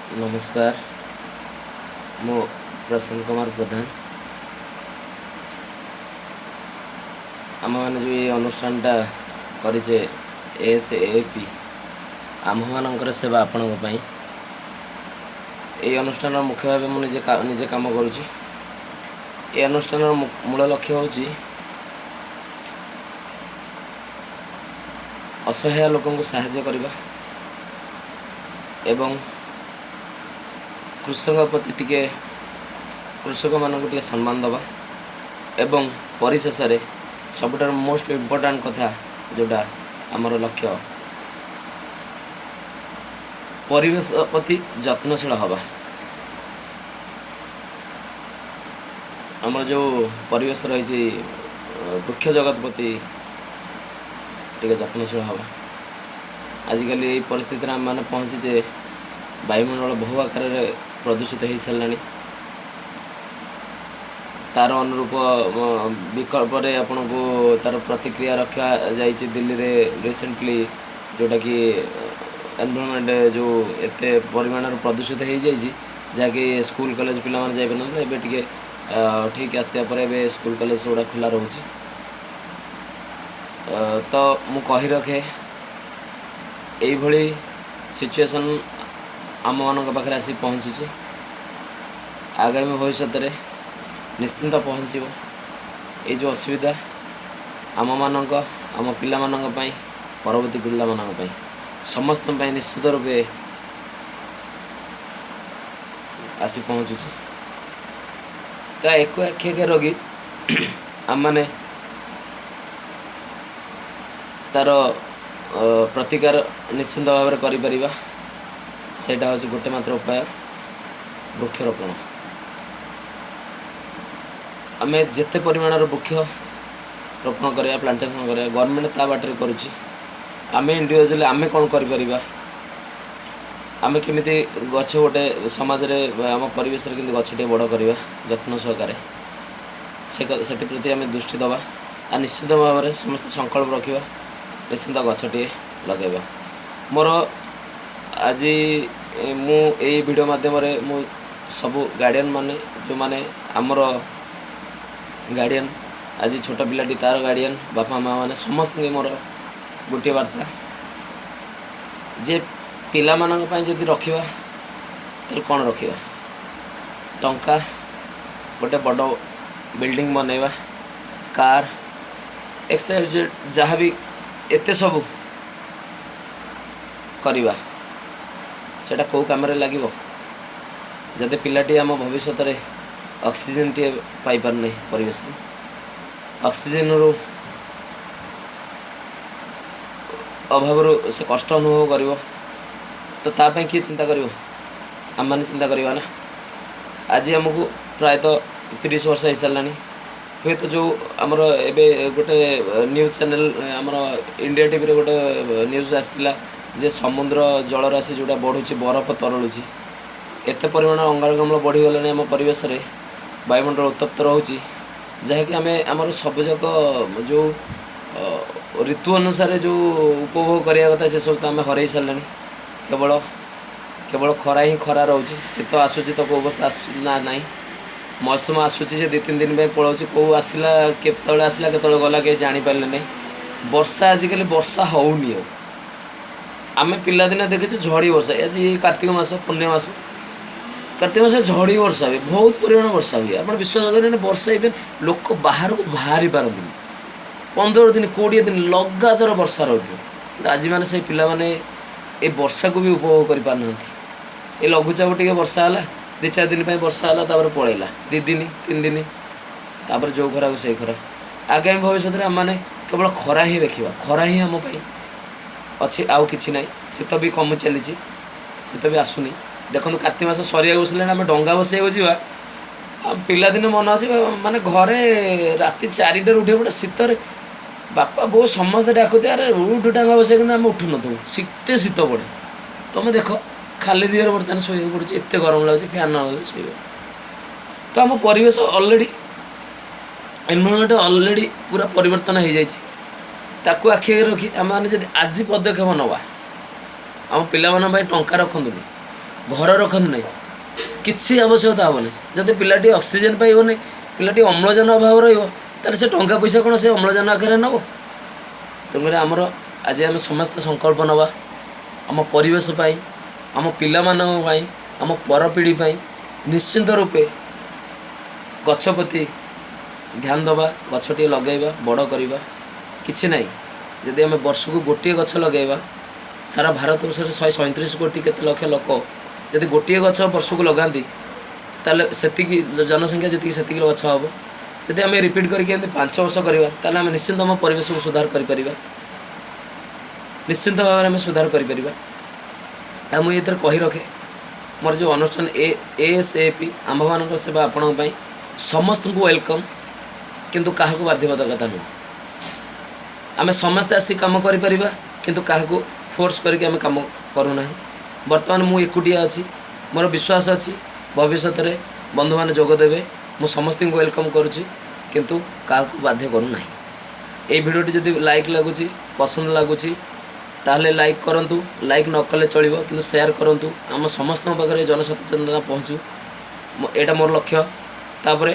ନମସ୍କାର, ମୁଁ ପ୍ରଶାନ୍ତ କୁମାର ପ୍ରଧାନ। ଆମମାନେ ଯେଉଁ ଏଇ ଅନୁଷ୍ଠାନଟା କରିଛେ SAP, ଆମ୍ଭମାନଙ୍କର ସେବା ଆପଣଙ୍କ ପାଇଁ। ଏଇ ଅନୁଷ୍ଠାନର ମୁଖ୍ୟ ଭାବେ ମୁଁ ନିଜେ କାମ କରୁଛି। ଏ ଅନୁଷ୍ଠାନର ମୂଳ ଲକ୍ଷ୍ୟ ହେଉଛି ଅସହାୟ ଲୋକଙ୍କୁ ସାହାଯ୍ୟ କରିବା ଏବଂ କୃଷକ ପ୍ରତି ଟିକେ, କୃଷକମାନଙ୍କୁ ଟିକେ ସମ୍ମାନ ଦେବା ଏବଂ ପରିଶେଷରେ ସବୁଠାରୁ ମୋଷ୍ଟ ଇମ୍ପୋର୍ଟାଣ୍ଟ କଥା ଯେଉଁଟା ଆମର ଲକ୍ଷ୍ୟ, ପରିବେଶ ପ୍ରତି ଯତ୍ନଶୀଳ ହେବା। ଆମର ଯେଉଁ ପରିବେଶ ରହିଛି, ବୃକ୍ଷ ଜଗତ ପ୍ରତି ଟିକେ ଯତ୍ନଶୀଳ ହେବା। ଆଜିକାଲି ଏଇ ପରିସ୍ଥିତିରେ ଆମେମାନେ ପହଞ୍ଚିଛେ, ବାୟୁମଣ୍ଡଳ ବହୁ ଆକାରରେ ପ୍ରଦୂଷିତ ହୋଇସାରିଲାଣି। ତା'ର ଅନୁରୂପ ବିକଳ୍ପରେ ଆପଣଙ୍କୁ ତା'ର ପ୍ରତିକ୍ରିୟା ରଖାଯାଇଛି ଦିଲ୍ଲୀରେ ରିସେଣ୍ଟଲି, ଯେଉଁଟାକି ଏନଭାରମେଣ୍ଟ ଯେଉଁ ଏତେ ପରିମାଣର ପ୍ରଦୂଷିତ ହେଇଯାଇଛି, ଯାହାକି ସ୍କୁଲ କଲେଜ ପିଲାମାନେ ଯାଇପାରୁନଥିଲେ। ଏବେ ଟିକେ ଠିକ୍ ଆସିବା ପରେ ଏବେ ସ୍କୁଲ କଲେଜ ଗୁଡ଼ା ଖୋଲା ରହୁଛି। ତ ମୁଁ କହି ରଖେ, ଏଇଭଳି ସିଚୁଏସନ୍ ଆମମାନଙ୍କ ପାଖରେ ଆସି ପହଞ୍ଚୁଛି, ଆଗାମୀ ଭବିଷ୍ୟତରେ ନିଶ୍ଚିନ୍ତ ପହଞ୍ଚିବ। ଏଇ ଯେଉଁ ଅସୁବିଧା ଆମମାନଙ୍କ, ଆମ ପିଲାମାନଙ୍କ ପାଇଁ, ପରବର୍ତ୍ତୀ ପିଲାମାନଙ୍କ ପାଇଁ, ସମସ୍ତଙ୍କ ପାଇଁ ନିଶ୍ଚିତ ରୂପେ ଆସି ପହଞ୍ଚୁଛି। ତ ଏକୁ ଆଖି ଆଗରେ ରଖି ଆମମାନେ ତା'ର ପ୍ରତିକାର ନିଶ୍ଚିନ୍ତ ଭାବରେ କରିପାରିବା। ସେଇଟା ହେଉଛି ଗୋଟେ ମାତ୍ର ଉପାୟ, ବୃକ୍ଷରୋପଣ। ଆମେ ଯେତେ ପରିମାଣର ବୃକ୍ଷ ରୋପଣ କରିବା, ପ୍ଲାଣ୍ଟେସନ୍ କରିବା, ଗଭର୍ଣ୍ଣମେଣ୍ଟ ତା ବାଟରେ କରୁଛି। ଆମେ ଇଣ୍ଡିଭିଜୁଆଲି ଆମେ କ'ଣ କରିପାରିବା? ଆମେ କେମିତି ଗଛ ଗୋଟେ ସମାଜରେ, ଆମ ପରିବେଶରେ କେମିତି ଗଛଟିଏ ବଡ଼ କରିବା ଯତ୍ନ ସହକାରେ, ସେ ସେଥିପ୍ରତି ଆମେ ଦୃଷ୍ଟି ଦେବା ଆଉ ନିଶ୍ଚିତ ଭାବରେ ସମସ୍ତେ ସଂକଳ୍ପ ରଖିବା, ନିଶ୍ଚିନ୍ତ ଗଛଟିଏ ଲଗାଇବା। ମୋର ଆଜି ମୁଁ ଏଇ ଭିଡ଼ିଓ ମାଧ୍ୟମରେ ମୁଁ ସବୁ ଗାର୍ଡ଼ିଆନ୍ ମାନେ, ଯେଉଁମାନେ ଆମର ଗାର୍ଡ଼ିଆନ୍, ଆଜି ଛୋଟ ପିଲାଟି ତା'ର ଗାର୍ଡ଼ିଆନ୍ ବାପା ମା' ମାନେ, ସମସ୍ତଙ୍କୁ ମୋର ଗୋଟିଏ ବାର୍ତ୍ତା ଯେ ପିଲାମାନଙ୍କ ପାଇଁ ଯଦି ରଖିବା, ତାହେଲେ କ'ଣ ରଖିବା? ଟଙ୍କା, ଗୋଟେ ବଡ଼ ବିଲ୍ଡିଂ ବନେଇବା, କାର୍, ଏକ୍ସ ଜେଡ଼୍, ଯାହା ବି ଏତେ ସବୁ କରିବା, ସେଇଟା କେଉଁ କାମରେ ଲାଗିବ ଯଦି ପିଲାଟି ଆମ ଭବିଷ୍ୟତରେ ଅକ୍ସିଜେନ୍ଟିଏ ପାଇପାରୁନାହିଁ? ପରିବେଶରୁ ଅକ୍ସିଜେନ୍ରୁ ଅଭାବରୁ ସେ କଷ୍ଟ ଅନୁଭବ କରିବ, ତ ତା ପାଇଁ କିଏ ଚିନ୍ତା କରିବ? ଆମମାନେ ଚିନ୍ତା କରିବା ନା? ଆଜି ଆମକୁ ପ୍ରାୟତଃ 30 ବର୍ଷ ହେଇସାରିଲାଣି। ହୁଏତ ଯେଉଁ ଆମର ଏବେ ଗୋଟେ ନ୍ୟୁଜ୍ ଚ୍ୟାନେଲ୍, ଆମର ଇଣ୍ଡିଆ ଟିଭିରେ ଗୋଟେ ନ୍ୟୁଜ୍ ଆସିଥିଲା ଯେ ସମୁଦ୍ର ଜଳରାଶି ଯେଉଁଟା ବଢ଼ୁଛି, ବରଫ ତରଳୁଛି, ଏତେ ପରିମାଣ ଅଙ୍ଗାରକାମ୍ଳ ବଢ଼ିଗଲାଣି ଆମ ପରିବେଶରେ, ବାୟୁମଣ୍ଡଳ ଉତ୍ତପ୍ତ ରହୁଛି, ଯାହାକି ଆମେ ଆମର ସବୁଯାକ ଯେଉଁ ଋତୁ ଅନୁସାରେ ଯେଉଁ ଉପଭୋଗ କରିବା କଥା, ସେସବୁ ତ ଆମେ ହରାଇ ସାରିଲେଣି। କେବଳ କେବଳ ଖରା ହିଁ ଖରା ରହୁଛି। ଶୀତ ଆସୁଛି ତ କେଉଁ ବର୍ଷ ଆସୁଛି ନା ନାହିଁ। ମୌସୁମ ଆସୁଛି, ସେ 2-3 ଦିନ ପାଇଁ ପଳାଉଛି। କେଉଁ ଆସିଲା, କେତେବେଳେ ଆସିଲା, କେତେବେଳେ ଗଲା, କେହି ଜାଣିପାରିଲେ ନାହିଁ। ବର୍ଷା, ଆଜିକାଲି ବର୍ଷା ହେଉନି ଆଉ। ଆମେ ପିଲାଦିନେ ଦେଖିଛୁ ଝଡ଼ି ବର୍ଷା। ଆଜି କାର୍ତ୍ତିକ ମାସ, ପୂର୍ଣ୍ଣିମା ମାସ, କାର୍ତ୍ତିକ ମାସ ଝଡ଼ି ବର୍ଷା ହୁଏ, ବହୁତ ପରିମାଣ ବର୍ଷା ହୁଏ। ଆପଣ ବିଶ୍ୱାସ କରିବେନି, ବର୍ଷା ଇଭେନ୍ ଲୋକ ବାହାରକୁ ବାହାରି ପାରନ୍ତିନି। 15 ଦିନ, 20 ଦିନ ଲଗାତାର ବର୍ଷା ରହୁଥିବ। କିନ୍ତୁ ଆଜି ମାନେ ସେଇ ପିଲାମାନେ ଏ ବର୍ଷାକୁ ବି ଉପଭୋଗ କରିପାରୁନାହାନ୍ତି। ଏ ଲଘୁଚାପ ଟିକେ ବର୍ଷା ହେଲା, 2-4 ଦିନ ପାଇଁ ବର୍ଷା ହେଲା, ତାପରେ ପଳେଇଲା 2 ଦିନ, 3 ଦିନ, ତାପରେ ଯେଉଁ ଖରାକୁ ସେଇ ଖରା। ଆଗାମୀ ଭବିଷ୍ୟତରେ ଆମମାନେ କେବଳ ଖରା ହିଁ ଦେଖିବା। ଖରା ହିଁ ଆମ ପାଇଁ ଅଛି, ଆଉ କିଛି ନାହିଁ। ଶୀତ ବି କମି ଚାଲିଛି, ଶୀତ ବି ଆସୁନି। ଦେଖନ୍ତୁ, କାର୍ତ୍ତିକ ମାସ ସରିବାକୁ ବସିଲାଣି, ଆମେ ଡଙ୍ଗା ବସେଇବାକୁ ଯିବା। ଆଉ ପିଲାଦିନ ମନେ ଅଛି, ମାନେ ଘରେ ରାତି 4ଟାରୁ ଉଠିବାକୁ ପଡ଼େ ଶୀତରେ। ବାପା ବୋଉ ସମସ୍ତେ ଡାକୁଥିବେ, "ଆରେ ଉଠୁ ଡଙ୍ଗା ବସେଇବା", କିନ୍ତୁ ଆମେ ଉଠୁନଥିବୁ, ଶୀତେ ଶୀତ ପଡ଼େ। ତୁମେ ଦେଖ, ଖାଲି ଦେହରେ ବର୍ତ୍ତମାନ ଶୋଇବାକୁ ପଡ଼ୁଛି, ଏତେ ଗରମ ଲାଗୁଛି, ଫ୍ୟାନ୍ ନ ଲଗେଇଲେ ଶୋଇବ। ତ ଆମ ପରିବେଶ ଅଲରେଡ଼ି, ଏନଭାରମେଣ୍ଟ ଅଲରେଡ଼ି ପୁରା ପରିବର୍ତ୍ତନ ହେଇଯାଇଛି। ତାକୁ ଆଖି ଆଗରେ ରଖି ଆମେମାନେ ଯଦି ଆଜି ପଦକ୍ଷେପ ନେବା, ଆମ ପିଲାମାନଙ୍କ ପାଇଁ ଟଙ୍କା ରଖନ୍ତୁନି, ଘର ରଖନ୍ତୁ ନାହିଁ, କିଛି ଆବଶ୍ୟକତା ହେବନି। ଯଦି ପିଲାଟି ଅକ୍ସିଜେନ୍ ପାଇବନି, ପିଲାଟି ଅମ୍ଳଜାନ ଅଭାବ ରହିବ, ତାହେଲେ ସେ ଟଙ୍କା ପଇସା କ'ଣ ସେ ଅମ୍ଳଜାନ ଆକାରରେ ନେବ? ତେଣୁକରି ଆମର ଆଜି ଆମେ ସମସ୍ତେ ସଂକଳ୍ପ ନେବା ଆମ ପରିବେଶ ପାଇଁ, ଆମ ପିଲାମାନଙ୍କ ପାଇଁ, ଆମ ପରପିଢ଼ି ପାଇଁ। ନିଶ୍ଚିନ୍ତ ରୂପେ ଗଛ ପ୍ରତି ଧ୍ୟାନ ଦେବା, ଗଛଟିଏ ଲଗାଇବା, ବଡ଼ କରିବା। କିଛି ନାହିଁ, ଯଦି ଆମେ ବର୍ଷକୁ ଗୋଟିଏ ଗଛ ଲଗାଇବା, ସାରା ଭାରତବର୍ଷରେ 137 କୋଟି କେତେ ଲକ୍ଷ ଲୋକ ଯଦି ଗୋଟିଏ ଗଛ ବର୍ଷକୁ ଲଗାନ୍ତି, ତାହେଲେ ସେତିକି ଜନସଂଖ୍ୟା ଯେତିକି ସେତିକି ଗଛ ହେବ। ଯଦି ଆମେ ରିପିଟ୍ କରିକି ଏମିତି 5 ବର୍ଷ କରିବା, ତାହେଲେ ଆମେ ନିଶ୍ଚିନ୍ତ ଆମ ପରିବେଶକୁ ସୁଧାର କରିପାରିବା। ନିଶ୍ଚିନ୍ତ ଭାବରେ ଆମେ ସୁଧାର କରିପାରିବା। ଆଉ ମୁଁ ଏଥିରେ କହି ରଖେ, ମୋର ଯେଉଁ ଅନୁଷ୍ଠାନ ASAP, ଆମ୍ଭମାନଙ୍କ ସେବା ଆପଣଙ୍କ ପାଇଁ, ସମସ୍ତଙ୍କୁ welcome, କିନ୍ତୁ କାହାକୁ ବାଧ୍ୟବାଧକତା ନୁହଁ। ଆମେ ସମସ୍ତେ ଆସି କାମ କରିପାରିବା, କିନ୍ତୁ କାହାକୁ ଫୋର୍ସ କରିକି ଆମେ କାମ କରୁନାହିଁ। ବର୍ତ୍ତମାନ ମୁଁ ଏକୁଟିଆ ଅଛି। ମୋର ବିଶ୍ୱାସ ଅଛି, ଭବିଷ୍ୟତରେ ବନ୍ଧୁମାନେ ଯୋଗ ଦେବେ। ମୁଁ ସମସ୍ତଙ୍କୁ welcome କରୁଛି, କିନ୍ତୁ କାହାକୁ ବାଧ୍ୟ କରୁନାହିଁ। ଏଇ ଭିଡ଼ିଓଟି ଯଦି ଲାଇକ୍ ଲାଗୁଛି, ପସନ୍ଦ ଲାଗୁଛି, ତାହେଲେ ଲାଇକ୍ କରନ୍ତୁ। ଲାଇକ୍ ନ କଲେ ଚଳିବ, କିନ୍ତୁ ସେୟାର କରନ୍ତୁ। ଆମ ସମସ୍ତଙ୍କ ପାଖରେ ଜନସଚେତନତା ପହଞ୍ଚୁ, ଏଇଟା ମୋର ଲକ୍ଷ୍ୟ। ତାପରେ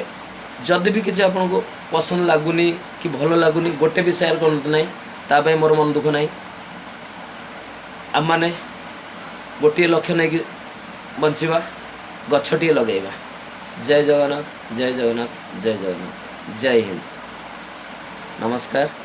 ଯଦି ବି କିଛି ଆପଣଙ୍କୁ ପସନ୍ଦ ଲାଗୁନି କି ଭଲ ଲାଗୁନି, ଗୋଟେ ବି ସେୟାର କରନ୍ତୁ ନାହିଁ, ତା ପାଇଁ ମୋର ମନ ଦୁଃଖ ନାହିଁ। ଆମମାନେ ଗୋଟିଏ ଲକ୍ଷ୍ୟ ନେଇକି ବଞ୍ଚିବା, ଗଛଟିଏ ଲଗାଇବା। ଜୟ ଜଗନ୍ନାଥ, ଜୟ ଜଗନ୍ନାଥ, ଜୟ ଜଗନ୍ନାଥ, ଜୟ ହିନ୍ଦ। ନମସ୍କାର।